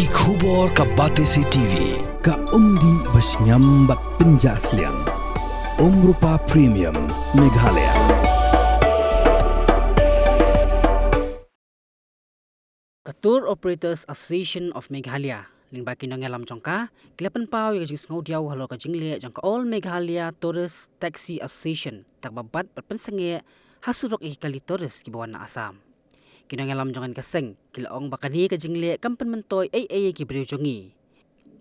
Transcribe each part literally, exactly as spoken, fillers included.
Ki khubor ka Batesi T V, ka umdih ba shngiam bad pynjah sliang. Umrupa Premium, Meghalaya. Ka Tour Operators Association of Meghalaya, lyngba ki nongïalam jong ka, ki la pynpaw ïa ka jingsngewdiaw halor ka jingleh jong ka All Meghalaya Tourist Taxi Association, tak ba bat bad pynsangeh ha surok ïa ki kali tourist kiba wan na Assam. Ki nongïalam jong kane ka seng ki la ong ba kane ka jingleh kam pynmyntoi ei ei ïa ki briew jong ngi.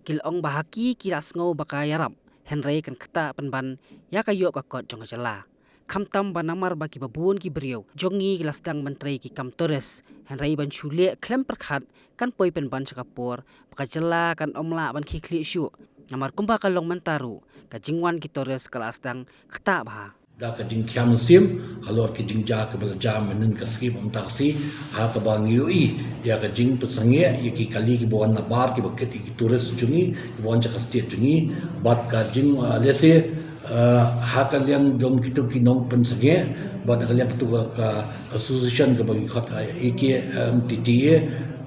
Ki la ong ba ha ki ki la sngew ba ka ïarap, hynrei kan ktah pynban ïa ka ïoh ka kot jong ka jylla. Khamtam ba namar ba kiba bun ki briew jong ngi ki la sdang ban trei ki kam tourist, hynrei ban shu leh khlem pyrkhat kan poi pynban sha ka por ba ka jylla kan ym lah ban khie khlieh shuh. Namar kumba ka long mynta ruh, ka jingwan ki tourist ka la sdang ktah bha. Da ka jingkhiah mynsiem halor ki jingjia kiba la jia mynhynnin ka sngi ba mynta ka sngi, ha kaba ngi ïohi ïa ka jingpynsangeh ïa ki kali kiba wan nabar kiba kit ïa ki tourist jong ngi kiba wan sha ka state jong ngi, bad ka jing, ah, lehse, ah, ha ka liang jong kito ki nongpynsangeh bad ha ka liang kito ka, ka association kaba ngi khot, ah, A K M T T A,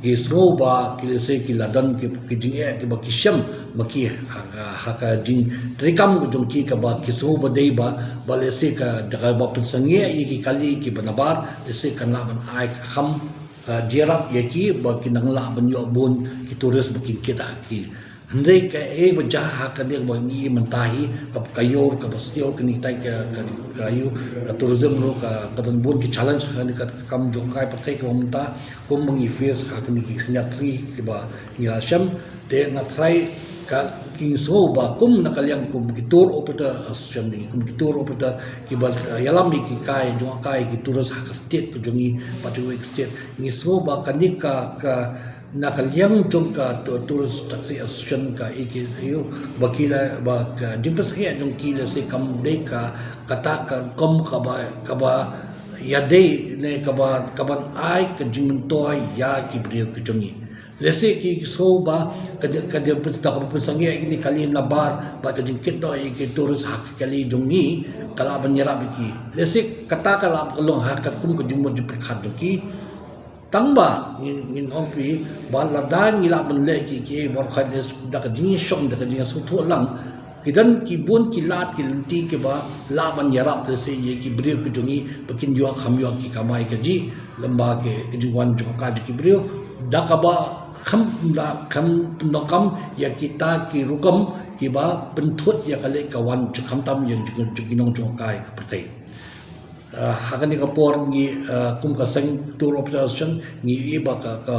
ki sngew ba ki lehse ki la don ki, ki jingeh kiba ki shem ma ki ha, ha, ha ka jingtreikam ka jong ki kaba ki sngew ba dei ba, ba lehse ka, da kaba pynsangeh ïa ki kali kiba nabar, lehse kan lah ban ai ka kham, ah, jingïarap ïa ki ba kin nang lah ban ïoh bun ki tourist ba kin kit ha ki. Hynrei kaei ba jia ha kane ba ngi mynta hi, ka, ka ïoh kaba sniew kane tai ka, ka, ka ïoh ka tourism ruh ka, ka don bun ki challenge ha kane ka kam jong ka pyrthei kaba mynta, kum ba ngi face ha kine ki khyndiat sngi kiba ngi la shem. Te nga tharai ka, ki sngew ba kum na ka liang kum ki tour operator, ah, shem ngi kum ki tour operator kiba, ah, ïalam ïa ki kai jong ka ïa ki tourist ha ka state ka jong ngi bad kiwei ki state, ngi sngew ba kane ka, ka na ka liang jong ka tu-, Tourist Taxi Association ka A K A, ba ki la, ba ka jingpynsangeh jong ki lehse kam dei ka, kata ka rukom kaba, kaba ïadei ne kaba, kaban ai ka jingmyntoi ïa ki briew ki jong ngi. Lehse ki sngew ba ka, ka, ka pynsangeh ïa kine kali nabar bad ka jingkit noh ïa ki tourist ha ki kali jong ngi ka lah ban ïarap ïa ki. Lehse kata ka lah ban long ha ka kum ka jingmut jingpyrkhat jong ki. Tang ba ngin, ngin ong phi ba lada ngi lah ban leh ki, ki baroh khat, da ka jingshong, da ka jingsngewthuh lang, ki don ki bun ki lad ki lynti kiba lah ban ïarap lehse ïa ki briew ki jong ngi ba kin ïoh kham ïoh ki kamai kajih lem bad ki, ki jingwan jong ka jong ki briew, da kaba kham, da kham pyndonkam ïa kita ki rukom kiba pynthut ïa ka leit ka wan jong, khamtam ïa jong, jong ki nong jong ka ïa ka pyrthei. Ah, ha kane ka por ngi, ah, kum ka seng Tour Operator Association ngi ïohi ba ka, ka,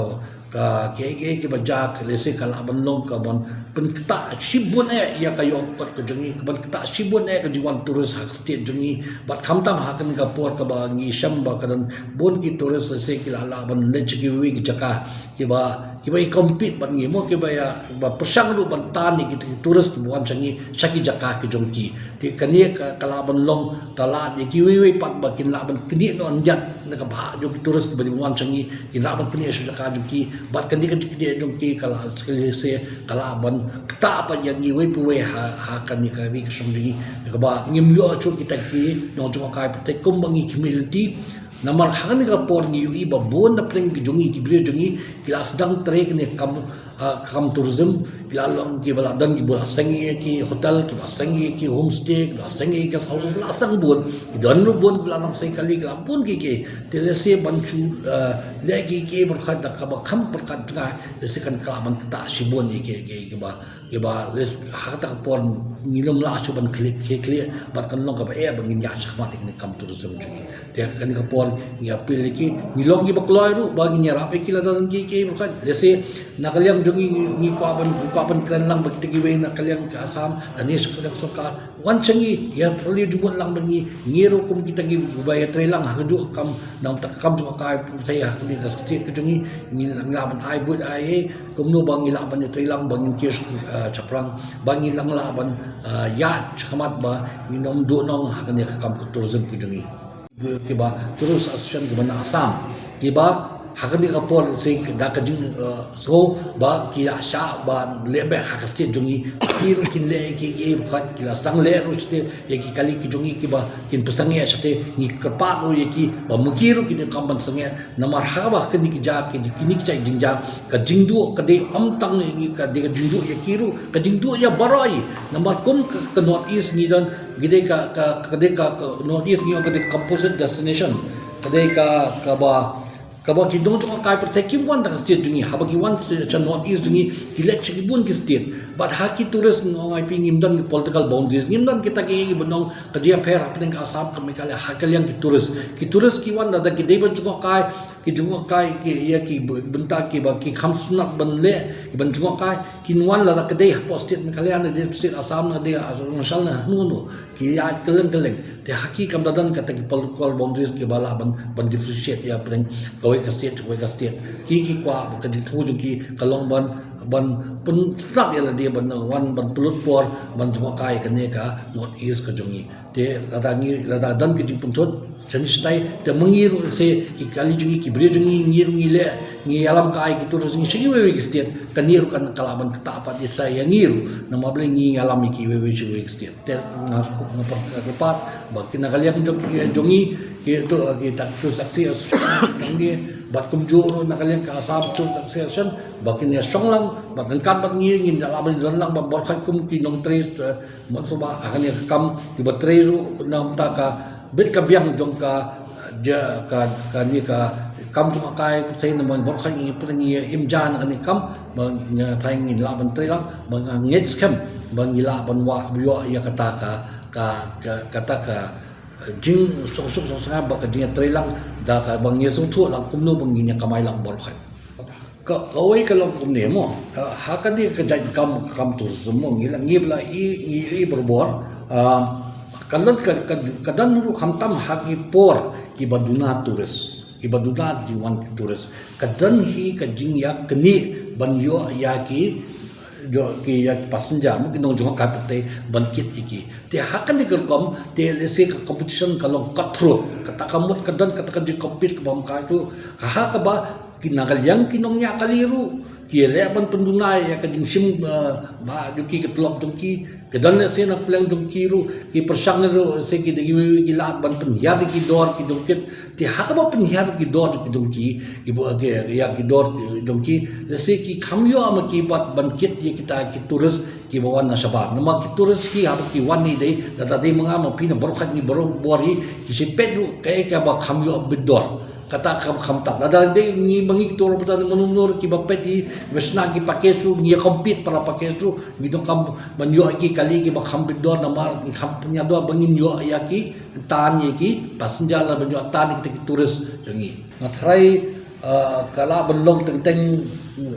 ka, ki, ki, kiba jia lehse ka lah ban long kaban pynktah shibun eh ïa ka ïoh kot ka jong ngi, kaban ktah shibun eh ka jingwan tourist ha ka state jong ngi. Bad khamtam ha kane ka por kaba ngi shem ba ka don bun ki tourist lehse ki la lah ban leit sha kiwei ki jaka kiba, kiba ïa compete bad ngi mo, kiba ïa, ba pyrshang ruh ban tan ïa ki tourist kiba wan sha ngi sha ki jaka ki jong ki. Te kane ka, ka lah ban long ka lad ïa kiwei wei pat ba kin lah ban knieh noh ïa na ka bhah jong ki tourist kiba wan sha ngi, kin lah ban knieh sha jaka jong ki. Bad kane ka jingknieh jong ki ka lah, lehse ka lah ban ktah pat ïa ngi wei pa wei ha, ha kane ka ri ka shnong jong ngi, kaba ngim ïoh shuh kita ki nong jong ka pyrthei kum ba ngi ki community. Namar ha kane ka por ngi ïohi ba bun na pdeng ki jong ngi, ki briew jong ngi ki la sdang trei kane ka kam, ah, ka kam tourism, ki la long kiba la don kiba la seng ïa ki hotel, kiba la seng ïa ki homestay, kiba la seng ïa ki guest house, la seng bun. Ki don ruh bun kiba la nang sei kali, ki la bun ki ki. Te lehse ban shu, ah, leh ki ki pyrkhat da kaba kham pyrkhat jngai, lehse kan ka lah ban ktah shibun ïa ki, ki, kiba Ïa ba lehse ha kata ka por ngim lah shuh ban khlieh, khlieh, khlieh, bad kan long kaba eh ba ngin ïaid shakhmat ïa kane ka kam tourism jong ngi. Te ha kane ka por ngi appeal ïa ki, ngi long kiba kloi ruh ba ngin ïarap ïa ki lada don ki, ki, ba kan. Lehse na ka liang jong ngi, ngi kwah ban, ngi kwah ban kren lang ba kita kiwei na ka liang ka Assam, lane sha ka liang sorkar, wan sha ngi, ïa pyrshang jubun lang bad ngi, ngi ruh kum kita kiba ïatrei lang ha kajuh ka kam, na ka kam jong ka pyrthei ha kane ka state ka jong ngi, ngi lah ban ai buit ai ei, kumno ba ngi lah ban ïatrei lang ba ngin kiew, eh, shaphrang, ba ngi lah ban, eh, ïaid shakhmat ba ngin ym duh nong ha kane ka kam ka tourism ka jong ngi. Kiba tourist association kiba na Assam, kiba Ha kane ka por, lehse da ka jing, eh, sngew ba ki la shah ban leh beit ha ka state jong ngi, ki ruh kin leh ki, ki ruh kat, ki la sdang leh ruh state ïa ki kali ki jong ngi kiba kin pynsangeh sate, ngi kyrpad ruh ïa ki ba ma ki ruh ki donkam ban sangeh. Namar haba kane ki jaka, kine ki jaka jingjia, ka jingduh ka dei ym tang ïa ngi, ka dei ka jingduh ïa ki ruh, ka jingduh ïa baroh. Namar kum ka, ka North East ngi don, ka dei ka, ka, ka dei ka, ka North East ngi ong ka dei ka composite destination. Ka dei ka, kaba, kaba ki nongjngohkai pyrthei kim wan da ka state jong ngi, haba ki wan sha North East jong ngi, ki leit sha ki bun ki state. Bad ha ki tourist, ngi ong ïa phi, ngim don ki political boundaries, ngim don kita ki, ki ba nong ka jingïapher hapdeng ka Assam, ka Meghalaya, ha ka liang ki tourist. Ki tourist ki wan lada ki dei ban jngohkai, ki jngohkai ki, ïa ki b-, bynta kiba ki kham sngewtynnat ban leh, ki ban jngohkai, kin wan lada ka dei hapoh state Meghalaya ne dei state Assam ne dei Arunachal ne hangno hangno. Ki ïaid kylleng kylleng. Te ha ki kam da don kata ki political boundaries kiba lah ban, ban differentiate ïa hapdeng kawei ka state, kawei ka state. Ki, ki kwah ba ka jingthmu jong ki ka long ban, ban pynsngewtynnat ïa lade ban wan ban pynlut por ban jngohkai kane ka North East ka jong ngi. Te lada ngi, lada don ka jingpynthut shane shatai, te ma ngi ruh, lehse ki kali jong ngi, ki briew jong ngi, ngi ruh ngi leh, ngi ïalam kai ki tourist jong ngi sha kiwei wei ki state, kane ruh kan ka lah ban ktah pat ïa sa ïa ngi ruh, namar balei ngi ïalam ïa kiwei wei sha kiwei ki state. Te nga sngewkyrpad ba ki na ka liang jong, jong ngi, ki tu, kita ki Tourist Taxi Association jong ngi, bad kumjuh ruh na ka liang ka Assam Tourist Association, ba kin ïa shong lang, bad ryngkat bad ngi, ngin ïa lah ban don lang, bad baroh kum ki nongtrei, eh, Mut shuh ba, ha kane ka kam, kiba trei ruh na ka bynta ka, bit ka biang jong ka, ja, ka, kane ka kam jngohkai, pyrthei namar baroh ngi, pyrthei ngi im ja na kane ka kam, ba ngi tharai ngin lah ban trei lang, ba nga ngeit skhem, ba ngi lah ban wad ïoh ïa kata ka, ka, ka, kata ka, eh, jingsuk suk suk sngap, ba ka jingïatrei lang, da kaba ngi sngewthuh lang kumno ba ngin ïa kamai lang baroh. Ka, kawei ka long kumne mo. Ha, ha kane ka jait kam, kam tourism mo, ngi la, ngi ba la i, ngi i barabor. Ah, ka don ka, ka, ka don ruh khamtam ha ki por kiba duna tourist, kiba duna ki jingwan ki tourist. Ka don hi ka jingïaknieh ban ïoh ïa ki, ïoh ki, ïa ki passenger mo, ki nongjngohkai pyrthei ban kit ïa ki. Te ha kane ka rukom, te lehse ka competition ka long cutthroat. Kata ka mut ka don kata ka jingcompete kaba ym katu. Ka ha kaba ki na ka liang ki nongñiah kali ruh ki leh ban pynduna ïa ka jingshim, eh, ba jong ki, ka tulop jong ki. Ka don lehse na pdeng jong ki ruh ki pyrshang ruh, lehse ki dei kiwei ki lad ban pynhiar ki dor ki jong ki. Te ha kaba pynhiar ki dor ki jong ki, ki ba, ki, ïa ki dor ki jong ki, lehse ki kham ïoh ma ki pat ban kit ïa kita ki tourist kiba wan na shabar. Namar ki tourist ki haba ki wan hi dei, lada dei ma nga ma phi, na baroh ngi barabor hi, ki shu peit ruh kaei kaba kham ïoh bit dor. Kata kaba kham tad. Lada dei ngi ma ngi ki tour operator na mano mano ruh kiba peit hi, ba shna ki package ruh, ngi ïa compete para package ruh, ngi donkam ban ïoh ki kali kiba kham bit dor, namar ngi kham pynïador ba ngin ïoh ïa ki, tan ïa ki passenger, lada ban ïoh tan ïa kita ki tourist jong ngi. Nga tharai, eh, ka lah ban long teng teng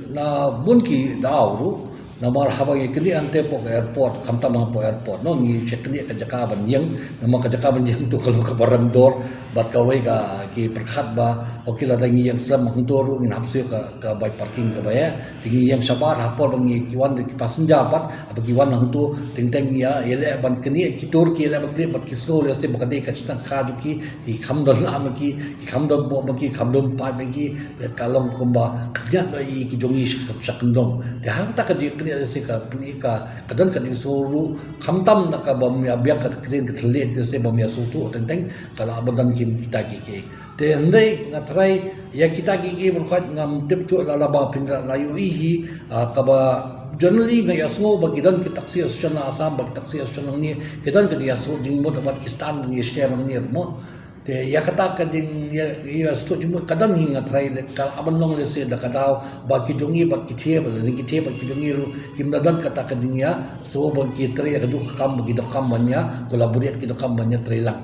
na bun ki daw ruh. Namar haba ngi knieh hangtei hapoh ka airport, khamtam hapoh airport, no, ngi check knieh ka jaka ban ïeng. Namar ka jaka ban ïeng tu ka long kaba rem dor. Bad kawei ka ki pyrkhat ba, okay, lada ngi ïeng slem hangto ruh ngin hap siew ka, ka bai parking kaba ïa. Te ngi ïeng shabar ha por ba ngi, ki wan ki passenger pat, haba ki wan hangto, teng teng ïa, ïaleh ban knieh, ki tour ki ïaleh ban knieh bad ki sngew lehse ba ka dei ka jingtangka jong ki, ki kham don lah ma ki, ki kham don bok ma ki, kham don paid ma ki, leh ka long kumba khyndiat noh ïa ki jong ngi sha, sha kyndong. Te hangta ka jingknieh lehse ka pyni ka, ka don ka jingsngew ruh, khamtam na kaba ym ïa biang ka ktien ka thylliej lehse ba ym ïa sngewthuh teng teng, ka lah ban don ki kita ki ki. Te hynrei nga tharai ïa kita ki ki baroh ngam tip shuh la, la ba phin la ïohi hi, ah, kaba generally nga ïa sngew ba ki don ki taxi association na Assam, ba ki taxi association nangne ki don ki ïa sngewthuh jingmut bad ki stand ba ngi share nangne mo. Te ïa kata ka jing ïa, ïa sngewthuh jingmut ka don hi, nga tharai le ka lah ban long lehse da ka daw ba ki jong ngi bad ki thiah, ba lehse ki thiah bad ki jong ngi ruh kim da don kata ka jingïasngew ba ki trei ïa ka juk ka kam ba ki donkam ban ïa collaborate, ki donkam ban ïa trei lang.